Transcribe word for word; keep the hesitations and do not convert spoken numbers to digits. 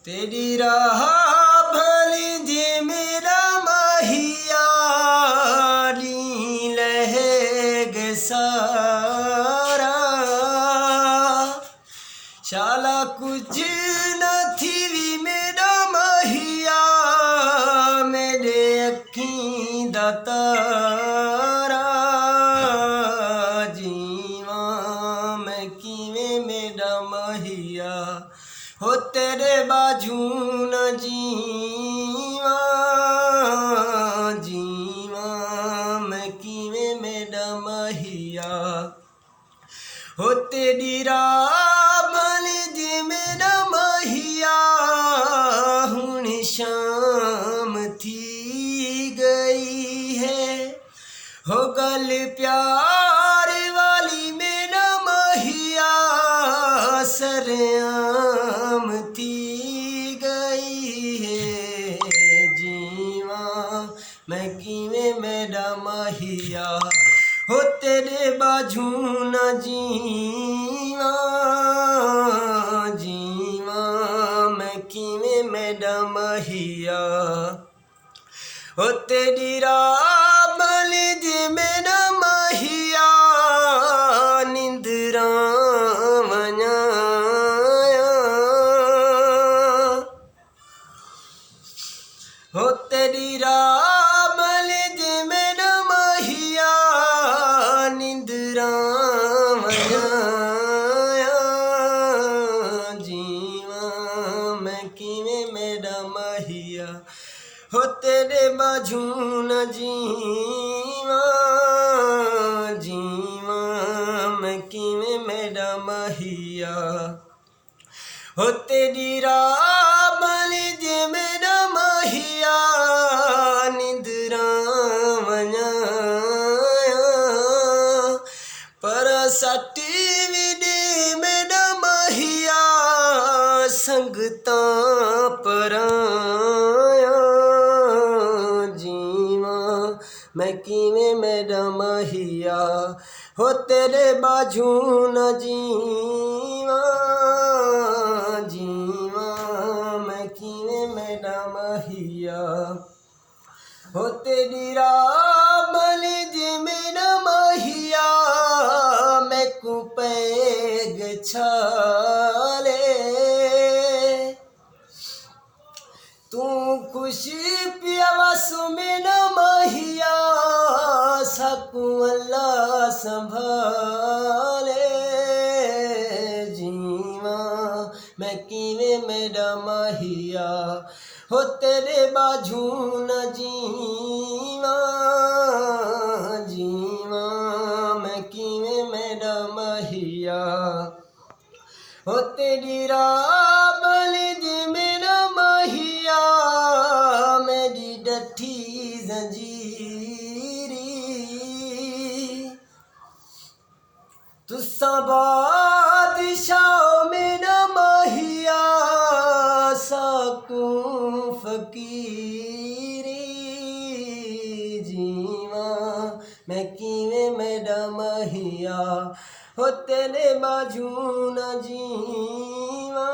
تیݙی راہ بھلی جے میݙا ماہیا، ݙینہہ لہے ڳئے سارا۔ شالا کجھ نہ تھیوی میݙا ماہیا، میݙے اکھیں دا تارا۔ جیواں میں کیویں میݙا ماہیا، ہو تیݙے ٻاجھوں نہ جیواں۔ جیواں میں کیویں میݙا ماہیا، ہو تیݙی راہ بھلی جے میݙا ماہیا، ہݨ شام تھی ڳئی ہے۔ ہو ڳل پیار والی میݙا ماہیا، سرعام تھی ڳئی ہے۔ جیواں میں کیویں میݙا ماہیا، ہو تیݙے ٻاجھوں نہ جیواں۔ جیواں میں کیویں میݙا ماہیا، ہو تیݙی راہ بھلی جے میݙا ماہیا، نندراں ونڄاں۔ ہو تیݙی راہ بھلی جے میݙا ماہیا، نندراں ونڄاں۔ جیواں میں کیویں میݙا ماہیا، ہو تیݙے ٻاجھوں نہ جیواں۔ جیواں میں کیویں میݙا ماہیا، ہو تیݙی راہ بھلی جے میݙا ماہیا، نندراں ونڄاں۔ پر سٹی وی ݙے میݙا ماہیا، سنگتاں پرایاں۔ جیواں میں کیویں میݙا ماہیا، ہو تیݙے ٻاجھوں نہ جیواں۔ جیواں میں کیویں میݙا ماہیا، ہو تیݙی راہ بھلی جے میݙا ماہیا، میکوں پئے ڳئے چھالے۔ توں خوش پیا وس میݙا ماہیا، ساکوں اللہ سنبھالے۔ جیواں میں کیویں میݙا ماہیا، ہو تیݙے ٻاجھوں نہ جیواں۔ جیواں میں کیویں میݙا ماہیا، ہو تیݙی راہ بھلی جے میݙا ماہیا، میݙی ݙٹھی زنجیری۔ تساں بادشاہ میݙا ماہیا، ساکوں فقیری۔ جیواں میں کیویں میݙا ماہیا، ہو تیݙے ٻاجھوں نہ جیواں۔